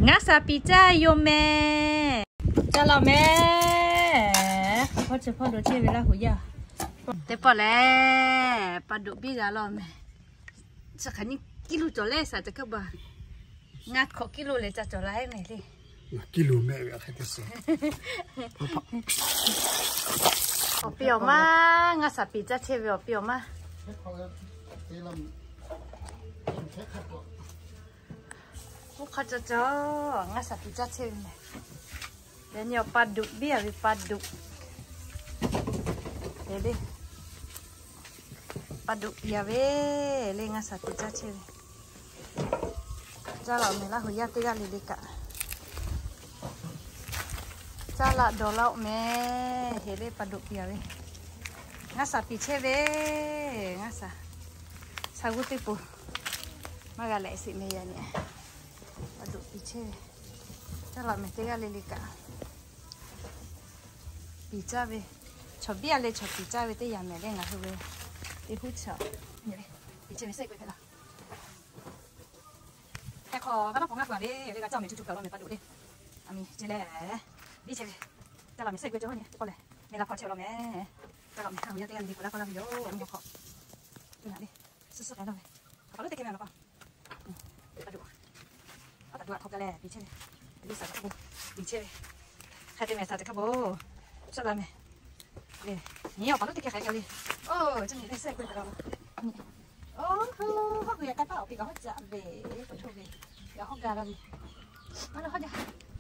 Ngaˇ shaˍ piˍ caˇ yoˬ mehˍ. Caˇ laˇ mehˍ. Hk'aˬ hpawˇ chi hpawˇ lo chehˇ ve Laˇ huˍ yaˇ. Teˇ pawˆ lehˬ, pa duꞈ biˇ g'a laˇ mehˍ. Chi hk'aˬ nyi kiˇ lo cawˬ leh shaˍ ca kaˇ ba. Ngaˇ hkawꞈ kiˇ lo leh ca cawˬ la eˉ mehˍ le. Ngaˇ kiˇ lo mehˆ ve a hk'e te suh. Awˬ pi awˬ maˇ, ngaˇ shaˍ piˍ caˇ chehˇ ve awˬ pi awˬ maˇ. Oˇ hk'a ca ca, ngaˇ shaˍ piˍ caˇ chehˇ ve mehˍ. Yaꞈ nyi awˬ pa duꞈ biˇ a ve pa duꞈ. Eˬ le. Pa duꞈ piˍ a ve le, ngaˇ shaˍ piˍ caˇ chehˇ ve. Caˇ laˇ mehˍ, Laˇ huˍ yaˇ teˇ g'aˇ le le kaꞈ. Caˇ laˇ dawˬ laˇ-oˆ mehˍ, heˍ le pa duꞈ piˍ a ve. Ngaˇ shaˍ piˍ chehˇ ve, ngaˇ shaˍ. Shaˍ g'uˇ teˇ poˬ. Maˇ g'a lehꞈ sheˍ mehˍ yaꞈ nyi. Pa duꞈ piˍ chehˇ ve. Caˇ laˇ mehˍ teˇ g'aˇ le le kaꞈ. Piˍ caˇ ve. Chaw biˇ a leh chaw piˍ caˇ ve teˇ yanˇ mehˍ le ngaˬ hui ve. Teˇ huˉ chaw. Piˍ chehˇ ve sehˆ g'uˇ hpehꞈ la. Hk'e hk'aw g'a dawˇ hpawꞈ ngaˇ hpawꞈ a ve le g'a caˇ mehˍ, cuˇ cuˇ kaꞈ law mehˍ pa duꞈ le. A miˍ ce leh, biˇ chehˇ ve. Caˇ laˇ mehˍ sehˆ g'uˇ cawˬ nyi teˇ pawˆ lehˬ, mehˍ la hk'aw chehˇ law mehˍ. Caˇ laˇ mehˍ, a hu yaˇ teˇ g'aˇ le le k'o laˇ k'aw laˇ ve yoˬ. A miˍ hk'aw, teˇ g'aˇ le, suhˉ suhˉ k'ai laˇ ve. Hk'aˬ hk'aˬ lo teˇ hkeh mehˍ law k'aw. A duꞈ, a duꞈ a hk'aw ka leh piˍ chehˇ ve. Liˇ shaˍ caˇ hk'a bo, piˍ chehˇ ve. Hk'a te mehˍ shaˍ caˇ hk'a bo. Suhˉ la mehˍ. Eˬ, nyi awˬ pa lo teˇ hkeh hk'aˬ hk'e le. Oˇ, chi nyi le sehˆ g'uˇ hk'e la. Oˇ, hawˉ hui yaꞈ k'aˉ paˆ awˬ pi kaꞈ hawˉ caꞈ ve, k'oˆ chawˇ ve, yaꞈ hawˉ gaˇ la ve. Maˇ lo hawˉ jaˇ.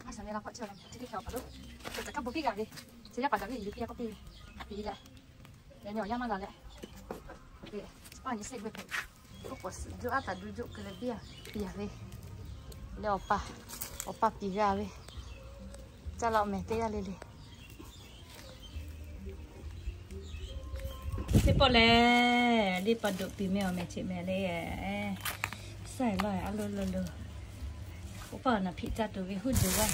Maˇ shaˍ ve la hk'aw chehˇ la mehˍ, chi teˇ hkeh awˬ pa lo. Suhˉ caˇ hk'a bo piˇ g'a ve. Chi yaˇ paˍ gaˬ ve, yuˬ piˇ a k'oˆ piˇ ve. Piˇ leh, yaꞈ nyi awˬ yanˇ maˇ la leh, paˇ nyi sehˆ g'uˇ hpehꞈ. Oˇ k'awꞈ suhˍ juˆ aˉ taˍ duˬ juˆ keu leh biˇ a, piˇ a ve. Leh awˬ pa, awˬ pa piˍ g'a ve. Caˇ laˇ mehˍ teˇ g'aˇ le le. Teˇ pawˆ lehˬ, le pa duꞈ piˍ mehˍ awˬ mehˍ cheꞈ mehˍ le. Saiˍ law a lo lo lo. Oˇ paˇ awˬ naˍ hpiꞈ caˇ tuˬ ve huˉ juˬ g'aˇ,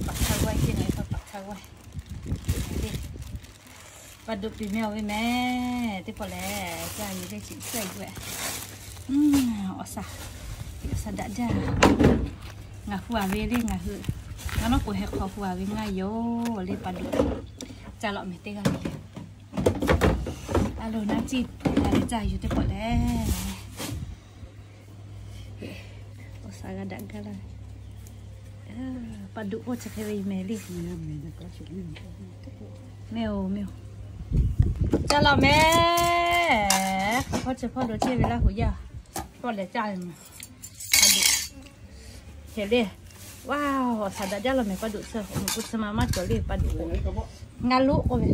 paˍ htaˇ g'aˇ teˇ na paˍ htaˇ g'aˇ. Pa duꞈ piˍ mehˍ awˬ ve mehˍ. Teˇ pawˆ lehˬ, caˇ yuˬ ve chi sehˆ g'uˇ. Awˬ shaˍ, awˬ shaˍ daꞈ jaˇ. Ngaˬ hu a ve le ngaˬ hui, ngaˬ nawˉ k'o heh hk'aw hu a ve ngaˇ yoˬ le pa duꞈ. Caˇ laˇ mehˍ teˇ g'aˇ le. A lo naˇ ciˇ, a leh caˇ yuˬ teˇ pawˆ lehˬ. Awˬ shaˍ g'a daꞈ gaˇ laˇ. Pa duꞈ k'oˆ chi hk'e ve mehˍ le. Mehˍ oˬ, mehˍ oˬ. Caˇ laˇ mehˍ. Hk'aˬ hpawˇ chi hpawˇ lo chehˇ ve Laˇ huˍ yaˇ. Pawˆ lehˬ caˇ ve mehˍ. Heˍ le. Waˇ, awˬ shaˍ daꞈ jaˇ law mehˍ pa duꞈ suh. Awˬ moˍ k'o suh ma maˇ cawˬ le pa duꞈ k'o. Ngaˇ loˆ k'oˆ ve.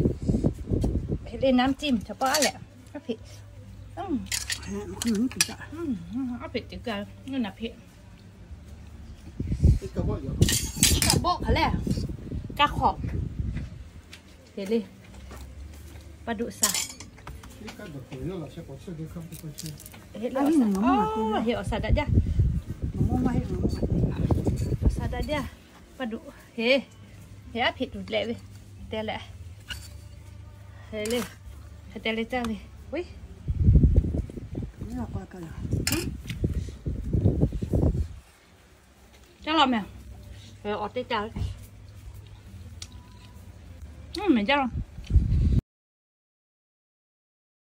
Heˍ le naˇ ciˇ mehˍ chaw paˆ a lehˬ. Aˉ hpeꞈ. Aˉ hpeꞈ teˇ kaˇ, naˇ hpeꞈ. Kaˆ bawˆ hk'aˬ lehˬ. Kaˆ hk'awꞈ. Heˍ le. Pa duꞈ shaˍ. Heˍ le, awˬ shaˍ daꞈ jaˇ. Awˬ shaˍ daꞈ jaˇ. Pa duꞈ heˍ. Heˍ aˉ hpeꞈ tuˬ leh ve. Te leh. Heˍ le. Hk'e te leh caˇ ve. Caˇ laˇ mehˍ. Awˬ te caˇ ve. Mehˍ jaˇ law.